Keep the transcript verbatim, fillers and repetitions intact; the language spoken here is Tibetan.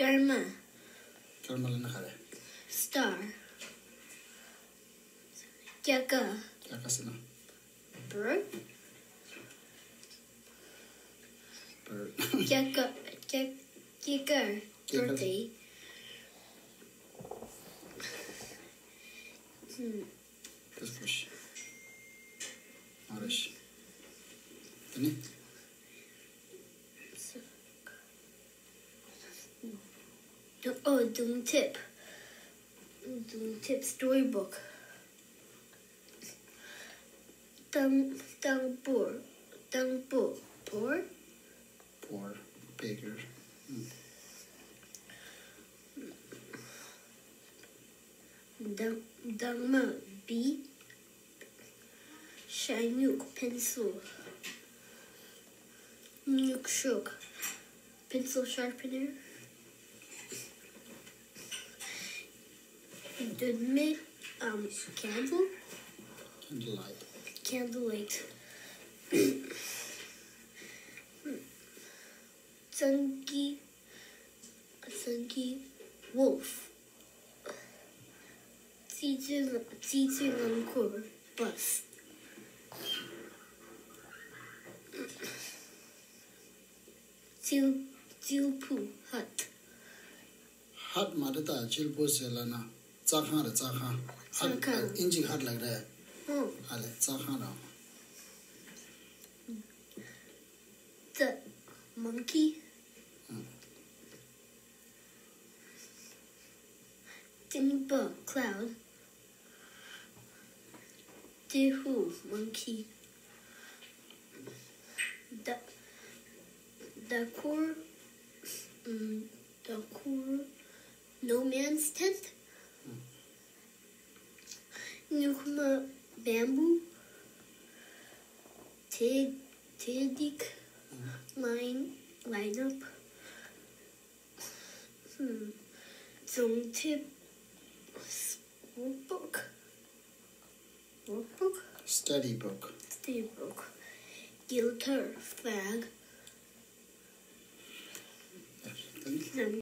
སྐར་མ། སྐར་མ་ལབ་ན་ག་རེ། Star. སྐྱ་ཀ། སྐྱ་ཀ་ཟེར་ན། Bird. Bird. སྐྱ་ཀ། སྐྱ། སྐྱེས་སྐར། སྐྱེས་སྐར། Birthday. ཧུམ། Toothbrush. མ་རེད། དེ་ནི། ཨོ། གདུང་ཐེབས། གདུང་ཐེབས། Storybook. ཏམ། ཏམ་བུར། ཏམ་བུ། Board. Board. Bigger. ཨུམ། དྭངས། དྭངས་མ། Bee. ཤ་སྨྱུག Pencil. སྨྱུག་ཤུགས Pencil sharpener. སྒྲོན་མེ། um, candle. Candlelight. Candlelight. གཙང་གི། གཙང་གི Wolf. རྩི་བཙུན། རྩི་བཙུན་རླངས་འཁོར Bus. རྩིལ། རྩིལ་བུ Hat. Hat མ་རེད་ད། རྩིལ་བུ་ཟེར་ལབ་ན་རྩྭ་ཁང་རེད། རྩྭ་ཁང་། རྩྭ་ཁང་། ཨིན་ཇིའི་Hat ལབ་རེད། ཨོ། ཨ་ལས། རྩྭ་ཁང་རེད། རྩྭ། Monkey. ཨང་། སྤྲིན་པ Cloud. ཏི་ཧུ Monkey. ཟླ། ཟླ་འཁོར། ཨམ། ཟླ་འཁོར No man's tent. སྨྱུག་མ Bamboo. དེ། དེ་སྡིག Line. Line up. ཧུམ། གདུང་ཐེབས Workbook. Workbook. Study book. Study book. དཀྱིལ་ཐར Flag.